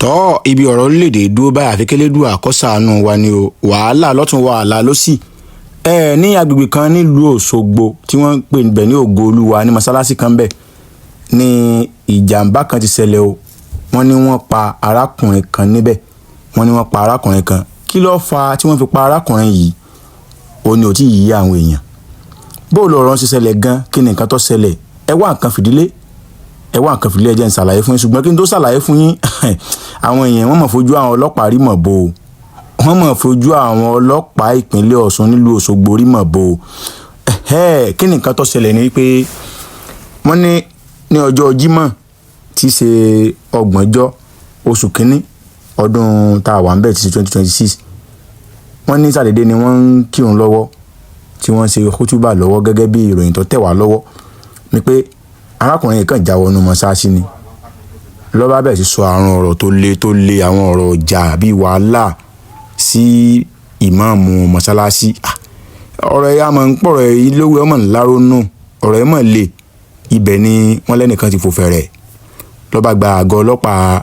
Tọ́ ibi ọ̀rọ̀ orílẹ̀-èdè dúró báyìí, àfi k'Elédùà kó ṣàánú wa ni o. Wàhálà lọ́tún, wàhálà lósì. Ẹ ní agbègbè kan nílùú Òṣogbo tí wọ́n ń pè bẹ̀ ní Ògo Olúwa, ní mọ́sálásí kan bẹ̀ ní ìjàmbá kan ti ṣẹlẹ̀ o. Wọ́n ní wọ́n pa arákùnrin kan níbẹ̀. Wọ́n ní wọ́n pa arákùnrin kan. Kí ló fà tí wọ́n fi pa arákùnrin yìí? Ó ní ò tí ì yí àwọn èèyàn. Bó lọ̀rọ̀ ń ṣe ṣẹlẹ̀ gan? Kí ni nǹkan tó ṣẹlẹ̀? Ẹ wá nǹkan fìdílé, ẹ wá nǹkan fìdílé, ẹ jẹ́ n ṣàlàyé fún yín. Ṣùgbọ́n kí n tó ṣàlàyé fún yín, àwọn èèyàn, wọ́n mọ̀ fojú àwọn ọlọ́pàá rí mọ̀ bò ó. Wọ́n mọ̀ fojú àwọn ọlọ́pàá ìpínlẹ̀ Ọ̀ṣun nílùú Òṣogbo rí mọ̀ bò ó. Kí ni nǹkan tó ṣẹlẹ̀ ni pé wọ́n ní ní ọjọ́ Jímọ̀ tí í ṣe 30 oṣù kínní ọdún tá a wà ń bẹ̀, tí í ṣe 2026, wọ́n ní sàdédé ni wọ́n ń kírun lọ́wọ́, tí wọ́n ń ṣe kútúbà lọ́wọ́, gẹ́gẹ́ bí ìròyìn tó tẹ̀ wá lọ́wọ́ ni pé arákùnrin yìí kàn já wọnú mọ́ṣáláṣí ni, ló bá bẹ̀rẹ̀ sí sọ àwọn ọ̀rọ̀ tó le tó le, àwọn ọ̀rọ̀ ọjà bíi wàhálà sí ìmáàmù mọ́ṣáláṣí. Ọ̀rọ̀ ẹ̀ àmọ́ ń pọ̀rọ̀ ẹ̀ lówó ọmọ ńlá ronú, ọ̀rọ̀ ẹ̀ mọ̀ le. Ibẹ̀ ni wọ́n lẹ́nìkan ti fò fẹ̀rẹ̀, ló bá gba àgọ́ ọlọ́pàá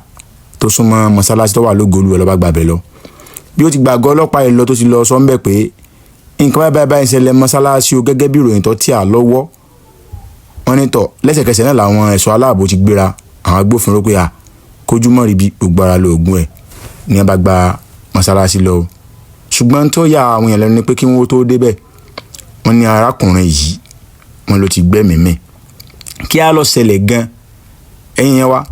tó súnmọ́ mọ́ṣáláṣí tó wà lÓgo Olúwa, ló bá gbàbẹ̀ lọ. Bí ó ti gba àgọ́ ọlọ́pàá yìí lọ, tó ti lọ sọ ńbẹ̀ pé nǹkan báyìí báyìí báyìí ń ṣẹlẹ̀ mọ́ṣáláṣí o, gẹ́gẹ́ bí ìròyìn tó tẹ̀ á lọ́wọ́, wọ́n ní tọ̀ lẹ́sẹ̀kẹsẹ̀ náà làwọn ẹ̀ṣọ́ aláàbò ti gbéra, àwọn agbófinró, pé à kójú mọ́ ríbi gbogbo ara lóògùn ẹ̀ ní wọ́n bá gba mọ́ṣáláṣí lọ. Ṣùgbọ́n tó ya àwọn èèyàn lẹ́nu ni pé kí wọ́n tó débẹ̀, wọ́n ní arákùnrin yìí, wọ́n ló ti gbẹ́mìí mì. Kí á lọ ṣẹlẹ̀ gan? Ẹ̀yin yẹn wá,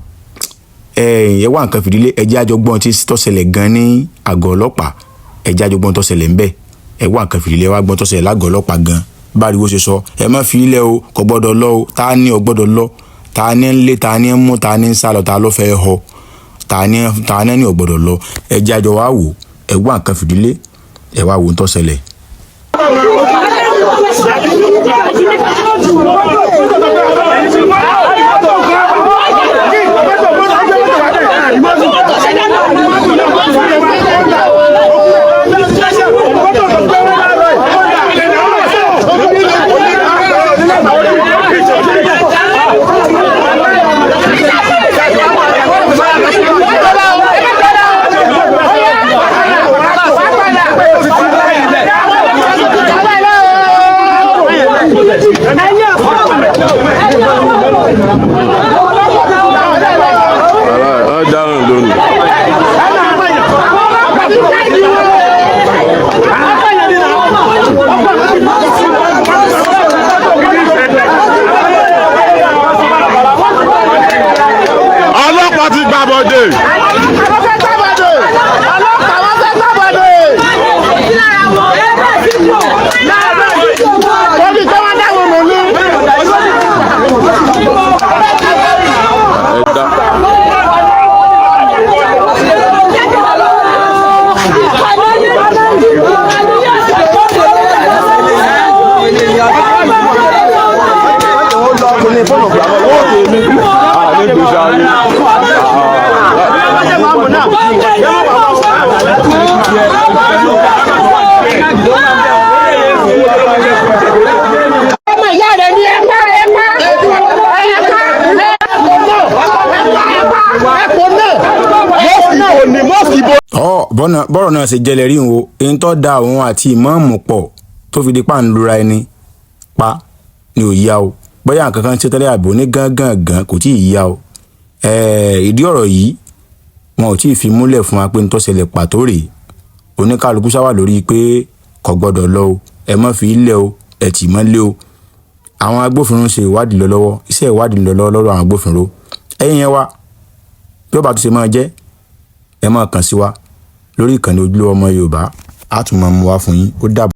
ẹ wá nǹkan fìdílé, ẹ jẹ́ àjọgbọ́n tí tó ṣẹlẹ̀ gan ní àgọ́ ọlọ́pàá. Ẹ jẹ́ àjọgbọ́n tó ṣẹlẹ̀ ńbẹ̀. Ẹ wá nǹkan fìdílé, wá gbọ́n tó ṣẹlẹ̀ lágọ̀ọ́ ọlọ́pàá gan. Báriwo ṣe sọ, ẹ má fi ilẹ̀ o, kò gbọ́dọ̀ lọ o. Ta ni ò gbọ́dọ̀ lọ? Ta ni ń lé? Ta ni ń mú? Ta ni ń sá lọ? Ta ló fẹ́ họ? Ta ni ò gbọ́dọ̀ lọ? Ẹ jẹ́ àjọ wá wò. Ẹ wá nǹkan fìdílé, ẹ wá wò ń tó ṣẹlẹ̀. Ọ dáhùn lónìí. Ọlọ́pàá ti gbàbọ̀dé. Ẹ dá. À ní gbèsè ayé. Ọmọ ìyá rẹ̀ ní ẹ̀pá ẹ̀pá ẹ̀pá ẹ̀pá náà. Ọ bọ́nà bọ́rọ̀ náà ṣe jẹ́lẹ̀ rí o. Èyí tó da òun àti ìmáàmù pọ̀ tó fi di pa ń lura ẹni pa ni ò yá o. Bóyá nǹkan kan ṣe tẹ́lẹ̀ àbò ní gángan gan, kò tí ì yá o. Ìdí ọ̀rọ̀ yìí, wọn ò tí ì fi múlẹ̀ fún wa pé ń tó ṣẹlẹ̀ pàtó rèé. Oníkálukú sáwà lórí pé kò gbọ́dọ̀ lọ o, ẹ má fi ilẹ̀ o, ẹ tì mọ́ lé o. Àwọn agbófinró ń ṣe ìwádìí lọ lọ́wọ́, iṣẹ́ ìwádìí lọ lọ́wọ́ lọ́rọ̀ àwọn agbófinró. Ẹ̀yin yẹn wá, bí ó bá tún ṣe máa jẹ́, ẹ máa kàn sí wa lórí ìkànnì Ojúlówó Ọmọ Yorùbá, á tún máa mú wá fún yín. Ó dàbọ̀.